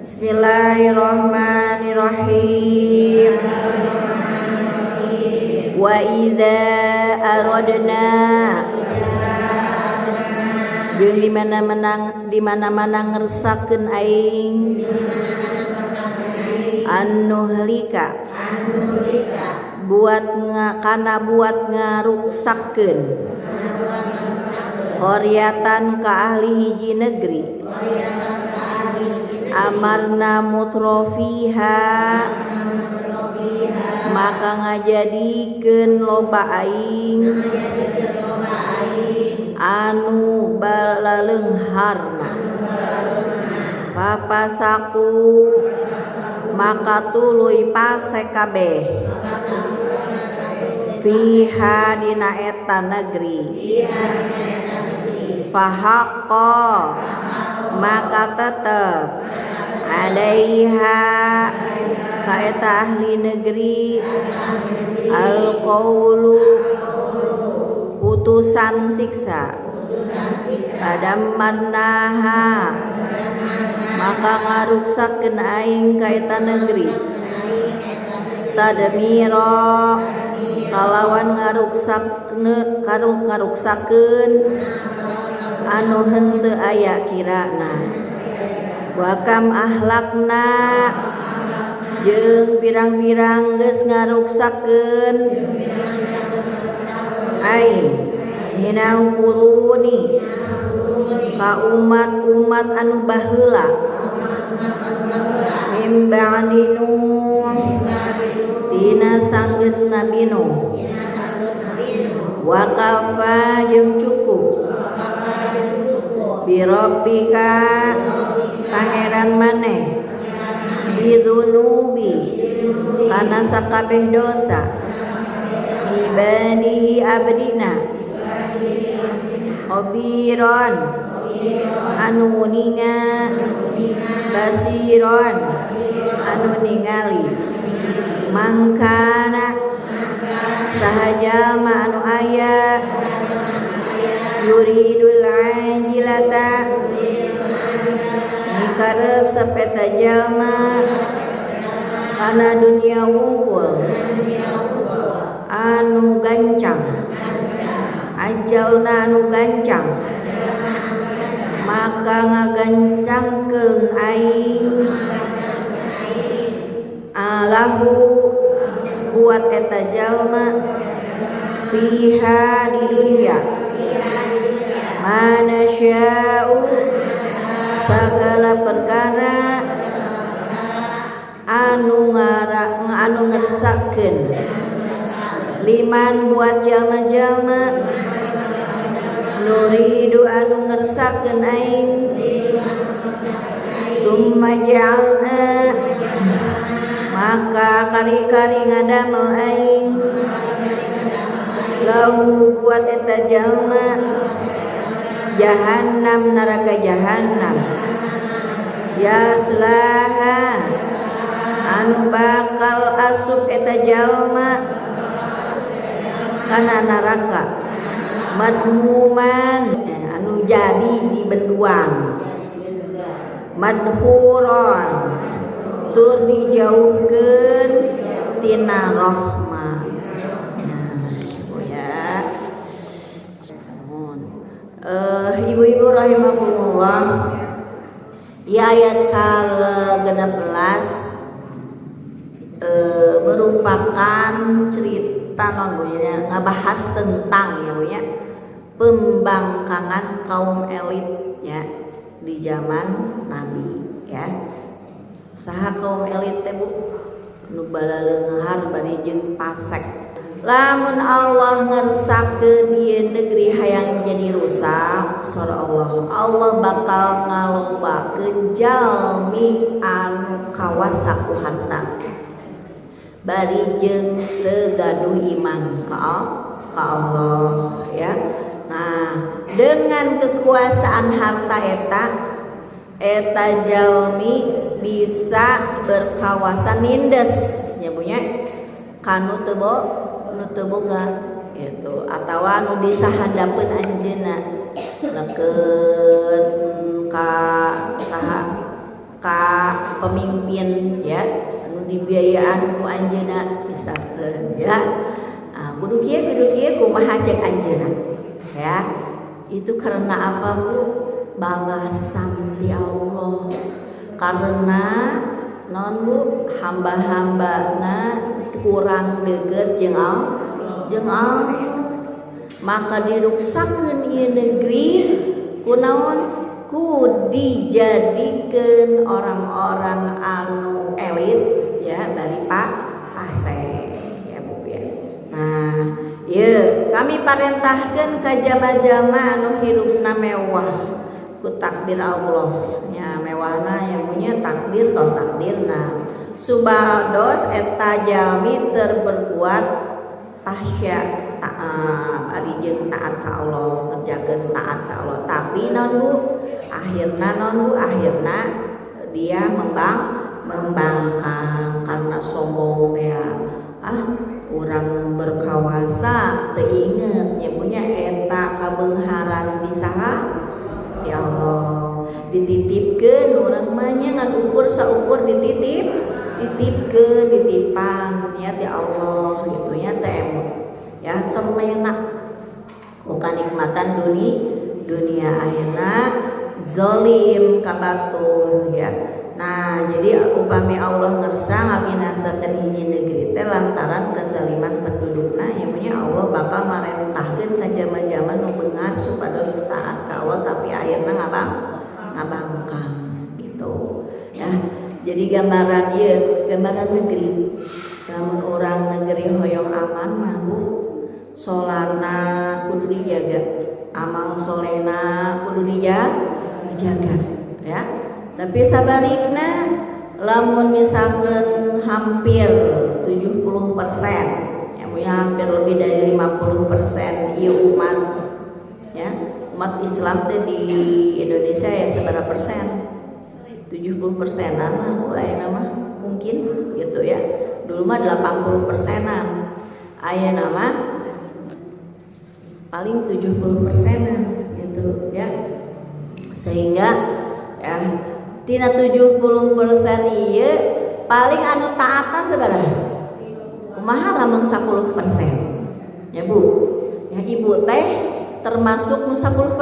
Bismillahirrahmanirrahim. Wa idza aradna, jeung di mana-mana, di mana-mana ngersakeun aing, an nuhlika, buat nga, kana buat ngaruksakkeun, qaryatan, ka ahli hiji negeri, amarna mutrofiha, maka ngajadikeun loba aing anu balaleungharna. Fafasaku, maka tuluy fasek kabeh, fiha, dina eta negeri. Fahaqqa, maka tetep, alaiha, ka eta ahli negeri, alqaulu, putusan siksa. Fadammarnaha, maka ngaruksakeun aing ka eta negeri, tadmira, kalawan ngaruksakne ngaruksakeun anu henteu aya kirana. Wa kam ahlakna, jeung pirang-pirang geus ngaruksakeun aing, minal quruni, ka umat-umat anu baheula, mim ba'di Nuh, tina sanggeus Nabi Nuh. Wa kafa, jeung cukup, bi rabbika, pangeran maneh, bidzunubi, kana sakabeh dosa, ibadihi, abdina, khabiron, anu ninga, basiron, anu ningali. Mangkana, saha jalma anu aya, yuridul ajilata, mikaresep eta jalma kana dunia wungkul anu gancang, ajalna, anu gancang, maka ngagancangkeun aing lahu, buat eta jalma, fiha, di dunia, ma nasya'u, segala perkara anu ngara anu ngersakeun, liman, buat jalma-jalma, nuridu, anu ngersakeun aing. Summa ja'alna, maka kari-kari ngadamel aing, lahu, buat eta jalma, jahannam, neraka jahannam, yaslaha, anu bakal asup eta jalma kana neraka, madmuman, anu jadi dibenduan, madhuron, tur dijauhkeun tina rahmat. Nah, Ibu ya. Ibu-ibu rahimakumullah. Ya, ayat ke-16 merupakan cerita non Bu ya, ngabahas tentang ya Bu ya, pembangkangan kaum elit ya di zaman Nabi ya. Saha kaum elit teh, Bu? Nu balaleunghar bari jeung pasek. Lamun Allah ngersakeun ieu negeri hayang jadi rusak, saur Allah, Allah bakal ngalobakeun jalmi anu kawasa ku harta bari jeung teu gaduh iman ka Allah ya. Nah, dengan kekuasaan harta eta, eta jalmi bisa berkawasa nindes nya Bu nya kanu teu nu teu boga gitu atawa nu disahandapeun anjeunna, neken ka saha. Ka pemimpin ya, anu dibiayaan ku anjeunna misalkeun ya. Nah, kudu kieu, kudu kieu, kumaha cek anjeunna ya. Itu karena apa, Bu? Balasan di Allah karena non, Bu, hamba-hambana kurang deket jeung Allah, jeung Allah, maka diruksakeun ieu negeri kunaon? Ku dijadikeun orang-orang anu elit ya, dari Pak Pasek ya, Bu, ya. Nah, ieu kami parentahkeun ka jalma-jalma anu hirupna mewah ku takdir Allah ya, mewahna yang punya takdir tos takdirna, supados eta jalmi teu berbuat fahsya, taat, ari jeung taat ka Allah, ngerjakeun taat ka Allah. Tapi naon, Bu, akhirna naon, Bu? Akhirna dia membangkang karena sombong teh. Ah, urang berkawasa, teu inget nya punya eta kabeungharan di saha? Di Allah. Dititipkeun urang mah nya, ngan ukur saukur dititip, dititipkeun, titipan ya di Allah gitu ya teh, emut ya, terlena ku kanikmatan dunia, akhirna zolim ka batur ya. Nah, jadi upami Allah ngersa ngabinasakeun hiji negeri teh lantaran kezaliman pendudukna ya punya, Allah bakal marentahkeun ka jalma-jalma nu beunghar supados taat ka Allah, tapi akhirna ngabangkang gitu ya. Jadi gambaran ieu, gambaran negeri. Lamun orang negeri hoyong aman mah, Bu, salatna kudu dijaga, amal solehna kudu dijaga ya. Tapi sabalikna, lamun misalkan hampir 70% ya, hampir lebih dari 50% ieu umat ya, umat Islam teh di Indonesia ya seberapa persen? 70 persenan lah, Bu, ayeuna mah mungkin gitu ya. Dulu mah 80 persenan, ayeuna mah paling 70 persenan gitu ya. Sehingga ya tina 70% iya paling anu taatna sabaraha? Kumaha lamun 10% ya, Bu? Ya, Ibu teh termasuk nu 10%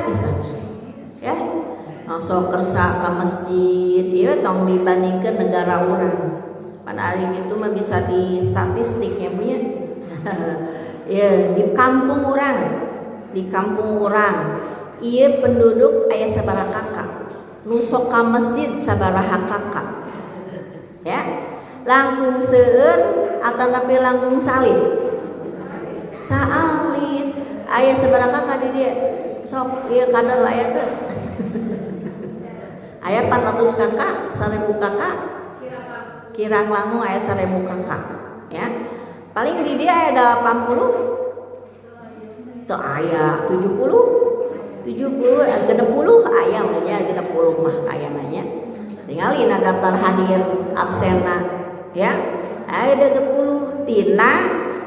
di sana ya, langsung kersa ke masjid ya. Tong dibandingkan negara orang pan ari itu mah bisa di statistik ya punya ya. Di kampung orang, di kampung orang iya penduduk aya sabaraha KK nu sok ka masjid, sabaraha KK ya? Langkung seueur atanapi langkung saalit? Saalit. Aya sabaraha KK di dieu? Sok ieu kadar aya teu? Aya 400 KK, 1000 KK, kirang langkung aya 1000 KK ya. Paling di dieu aya 80 teu, aya 70, 70, 60 aya nya, 60 mah kayaknya. Tinggalin daftar hadir absenna ya, aya 60 tina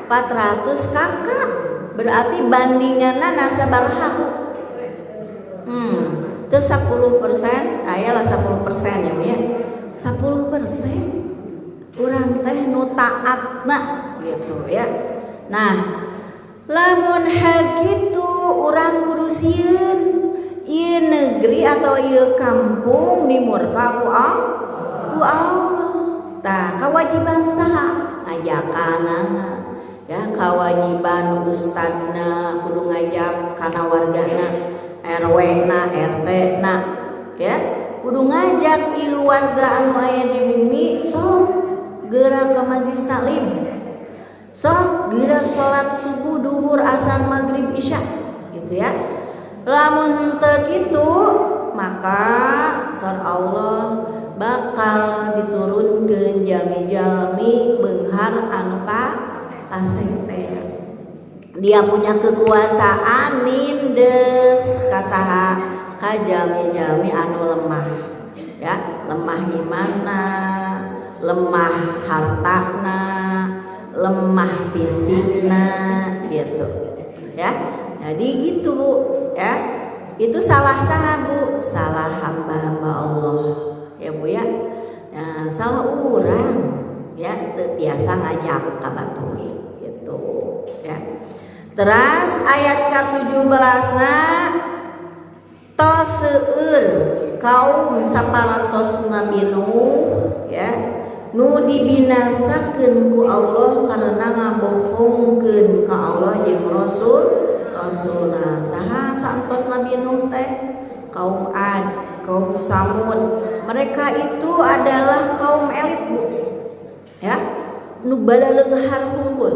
400 KK, berarti bandinganna sabaraha? Ke 10% aya lah, 10% ya, ya 10% urang teh nu taatna gitu ya. Nah, lamun kitu urang kudu sieun ieu negeri atau ieu kampung dimurka ku Allah, ku Allah. Tah, kewajiban saha ngajakanana ya? Kewajiban ustadna kudu ngajak kana wargana, RW na, RT na ya, kudu ngajak ieu warga anu aya di bumi, sok geura ke majlis taklim, sok geura salat subuh, duhur, asar, maghrib, isya gitu ya. Lamun teu kitu maka saur Allah bakal diturunkeun jalmi-jalmi beunghar anu pasek teh. Dia punya kekuasaan nindes ka saha? Ka jalmi-jalmi anu lemah ya, lemah imanna, lemah hartana, lemah fisikna gitu ya. Jadi gitu, Bu, ya. Itu salah saha, Bu? Salah hamba-hamba Allah. Ya, Bu, ya. Nah, salah urang ya, teu tiasa ngajak ka batur gitu ya. Teras ayat ke-17 na, tos seueur kaum saparantos Nabi Nuh ya, nu dibinasakeun ku Allah karena ngabohongkeun ka Allah jeung rasulna. Saha saentos Nabi Nuh teh? Kaum Ad, kaum Samud. Mereka itu adalah kaum elit, Bu, ya, nu balaleunghar hungkul,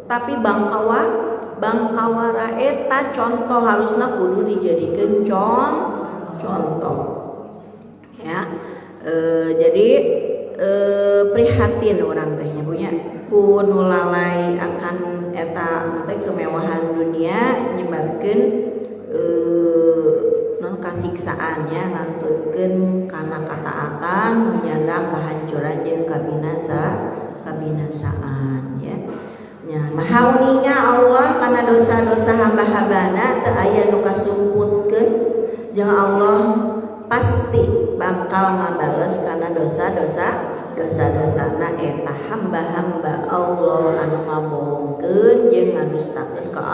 tapi bangkawara. Eta contoh, harusna kudu dijadikeun contoh ya. Jadi prihatin urang teh nya punya ku nu lalai akan eta teh, kemewahan dunia nyebabkeun non kasiksaan ya, ngantunkeun kana kataatan, menyandang kehancuran jeung kabinasaan ya. Ya, maha uninga Allah karena dosa-dosa hamba-hambana teu aya nu kasumputkeun, jeung Allah pasti bakal ngabales karena dosa-dosana eta hamba-hamba Allah anu ngabohongkeun jeung ngadustakeun ka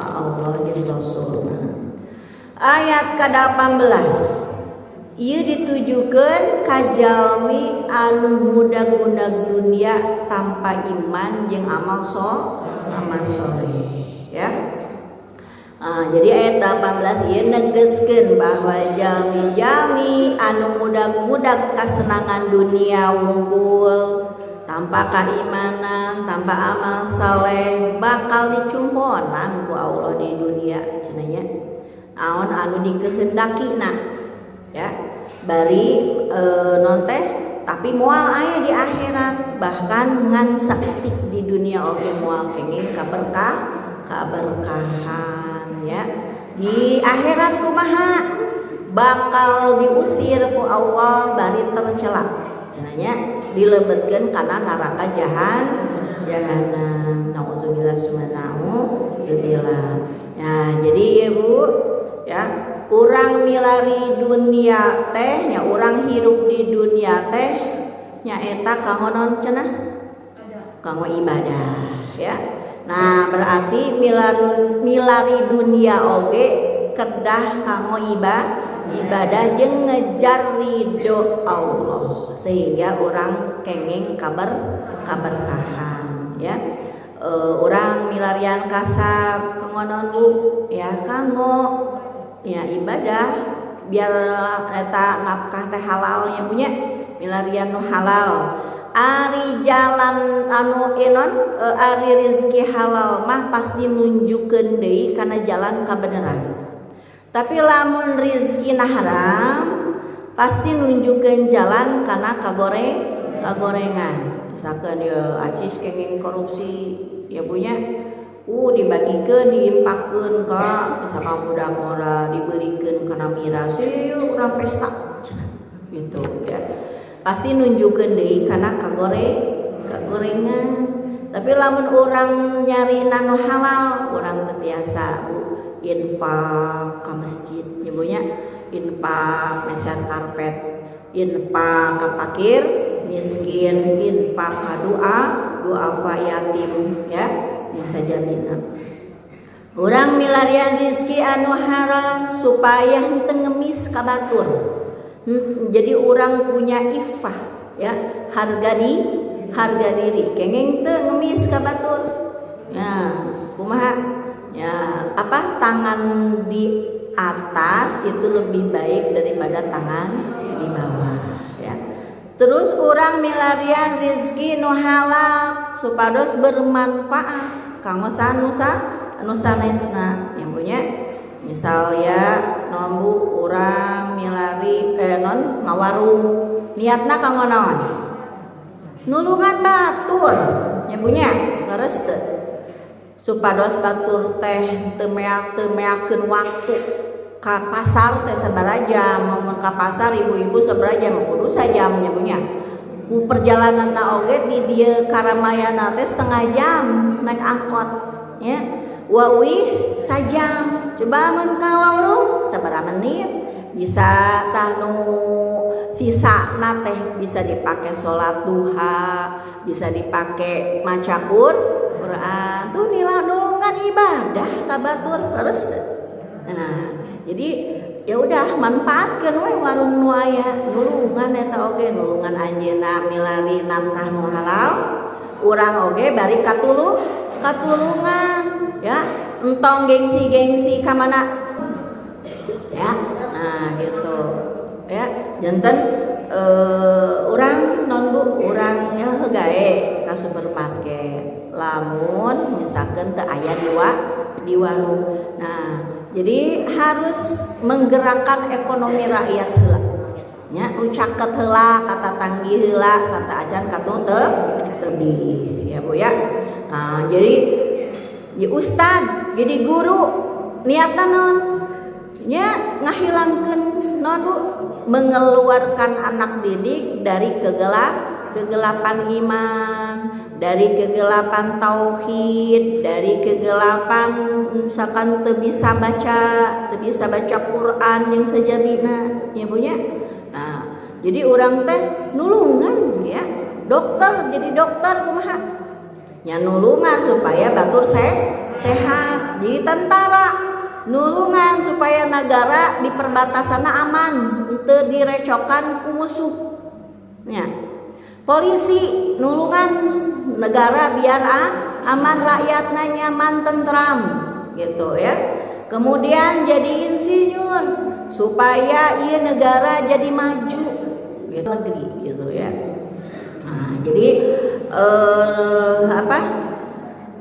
Allah jeung Rasulna. Ayat ke-18 ieu ditujukeun ka jalmi anu mudag-mudag dunia tanpa iman jeung amal soleh ya. Ah, jadi ayat 18 ieu negeskeun bahwa jalmi-jalmi anu mudag-mudag kasenangan dunia wungkul tanpa keimanan, tanpa amal soleh, bakal dicumponan ku Allah di dunia cenah nya. Naon anu dikehendakina ya, bari non teh, tapi moal aya di akhirat, bahkan ngan saeutik di dunia oge moal kenging kaberkahan ya. Di akhirat kumaha? Bakal diusir ku Allah bari tercela cenah nya, dilebetkeun kana neraka jahanam. Nauzubillah summa naudzubillah. Nah, jadi Ibu ya, urang milari dunia teh nya, urang hirup di dunia teh nyaeta kanggo naon cenah? Kanggo ibadah ya. Nah, berarti milari dunia oge kedah kanggo ibadah jeung ngejar ridho Allah sehingga urang kenging kaberkahan ya. Urang milarian kasab kanggo naon, Bu? Ya kanggo ya ibadah, biar eta nafkah teh halal nya punya, milarian nu halal. Ari jalan anu enon ari rezeki halal mah pasti nunjukkeun deui kana jalan kabeneran, tapi lamun rezeki haram pasti nunjukkeun jalan kana kagorengan. Misalkan ya, acis kenging korupsi ya punya, dibagikeun, diimpakeun ka misalkan budak ngora, dibelikeun kana miras, yuk urang pesta gitu ya, pasti nunjukkeun deui kana kagorengan. Tapi lamun urang nyari nu halal, urang teu tiasa, Bu, infak ka masjid nya, infak meser karpet, infak ka fakir miskin, infak ka duafa yatim ya, yang sajabina. Urang milarian rizki anu haram supaya henteu ngemis ka batur. Jadi urang punya iffah ya, harga diri, kenging teu ngemis ka batur ya? Kumaha ya, apa, tangan di atas itu lebih baik daripada tangan di bawah ya. Terus urang milarian rizki nu halal supados bermanfaat kanggo sanusa anu sanesna yang punya. Misal ya non, Bu, urang milari non ngawarung, niatna kanggo naon? Nulungan batur nya punya, leres teu? Supados batur teh teu meak, teu meakeun waktu ka pasar teh sabaraha jam. Mun ka pasar ibu-ibu sabaraha jam? Kudu sajam nya punya. Ku perjalanan na oge di dieu ka Ramayana teh setengah jam naik angkot ya, wawih sajam. Coba mun ka warung sabaraha menit bisa tah. Nu Sisa teh bisa dipakai sholat duha, bisa dipakai maca Quran tuh, nilai nulungan ibadah ka batur terus. Nah, jadi ya udah, manfaatkan we warung nu aya, nulungan eta oge, nulungan anjeunna milari nafkah nu halal, urang oge bari katulungan ya, entong gengsi-gengsi ka mana ya. Nah, gitu ya. Janten urang non, Bu, urang ya gae ka supermarket lamun misalkan teu aya di warung. Nah, jadi harus menggerakkan ekonomi rakyat heula nya, nu caket heula, ka tatanggi heula, sateuacan katuh teu tebih ya, Bu, ya. Nah, jadi ya ustad, jadi guru, niatna naon nya? Ngahilangkeun naon, Bu? Mengeluarkan anak didik dari kegelapan iman, dari kegelapan tauhid, dari kegelapan misalkan teu bisa baca Quran yang sejabina ya, Bu, ya. Nah, jadi urang teh nulungan ya. Dokter, jadi dokter kumaha nya? Nulungan supaya batur sehat. Jadi tentara nulungan supaya negara di perbatasan aman, teu direcokan ku musuh ya. Polisi nulungan negara biar aman, rakyatnya nyaman, tentram gitu ya. Kemudian jadi insinyur supaya iya negara jadi maju gitu, negeri gitu ya. Nah, jadi apa,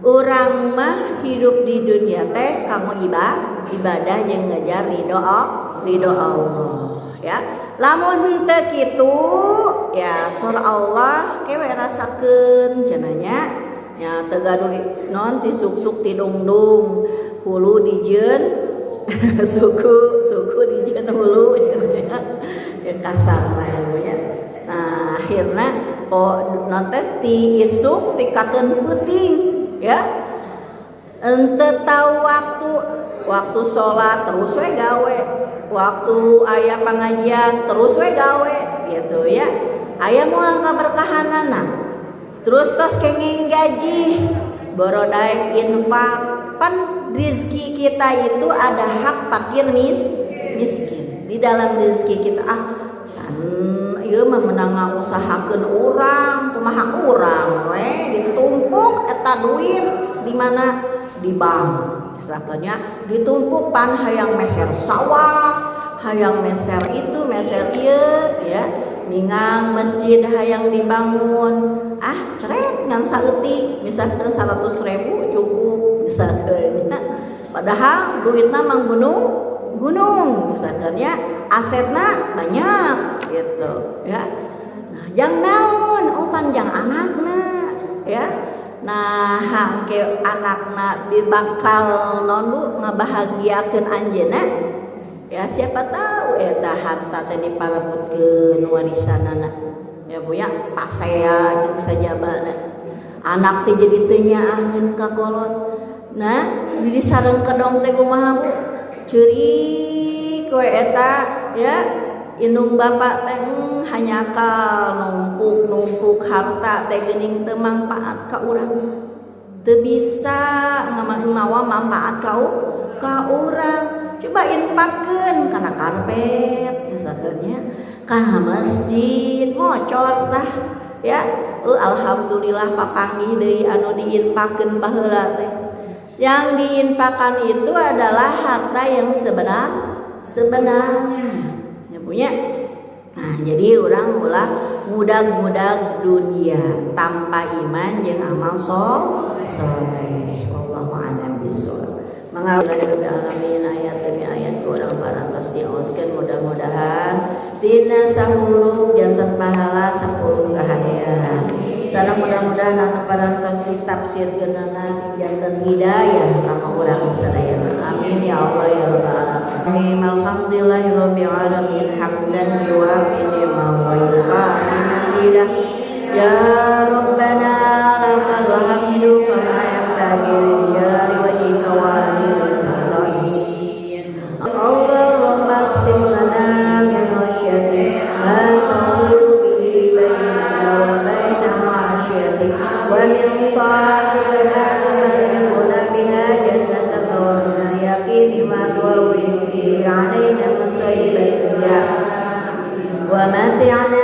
urang mah hidup di dunia teh kanggo ibadah yang ngejar ridho ridho Allah ya. Lamun henteu kitu ya, sur Allah kewe rasakeun cenah nya ya. Teu gaduh non ti suk-suk ti dungdung, hulu dijieun suku, suku dijieun hulu cenah ya, kasar lah ya. Nah, akhirna po non teh ti isuk tikakeun peuting ya, ente tahu waktu waktu sholat, terus we gawe, waktu aya pengajian terus we gawe gitu ya. Aya moal kaberkahanana. Terus tos kenging gaji boro daek infak. Pan rizki kita itu ada hak fakir miskin di dalam rizki kita. Ah kan ieu mah menang usahakeun urang, kumaha urang we ditumpuk eta duit di mana, di bank misalnya ditumpuk, pan hayang meser sawah, hayang meser itu, meser ieu ya, ningang masjid hayang dibangun, ah ceret ngan saeutik, misalkan 100 ribu cukup misalkan ya. Padahal duitna mang gunung gunung misalkan ya, asetna banyak gitu ya. Nah, jang naon? Oh, panjang anakna ya. Nah, hangke anakna dibakal non, Bu, ngabahagiakeun anjeunna ya. Siapa tahu eta harta teh diparebutkeun warisanana ya, Bu, ya, pasea jeung sajabana. Anak teh jadi teu nyaaheun ka kolot. Nah, di sareng kedong teh kumaha, Bu? Ceurik we eta ya indung bapak teh, hanjakal numpuk numpuk harta teh geuning teu mangpaat ka urang, teu bisa mawa manfaat ka urang. Coba infakkeun kana karpet misalkan ya, kana masjid, ngocor tah ya. Alhamdulillah papanggih deui anu diinfakkeun baheula teh. Yang diinfakkan itu adalah harta yang sebenarnya ya punya. Nah, jadi urang ulah ngudag-ngudag dunia tanpa iman jeung amal soleh. Wallahu a'lam bishawab. Mangga alamin, ayat demi ayat urang parantos dioskeun, mudah-mudahan dina sahuruf janten pahala 10 kahadean. Sareng mudah-mudahan anu parantos ditafsirkeunana sing janten hidayah kanggo urang sadayana. Amin ya Allah ya rabbal alamin. Alhamdulillahirabbil alamin, hamdan yuwafi ni'amahu wa yukafi mazidah. Ya Rabbana lakal hamdu kama yanbaghi li jalali wajhika wa 'azimi sultanik. Allahumma qsim lana min khasyatik ma Wa mati'na.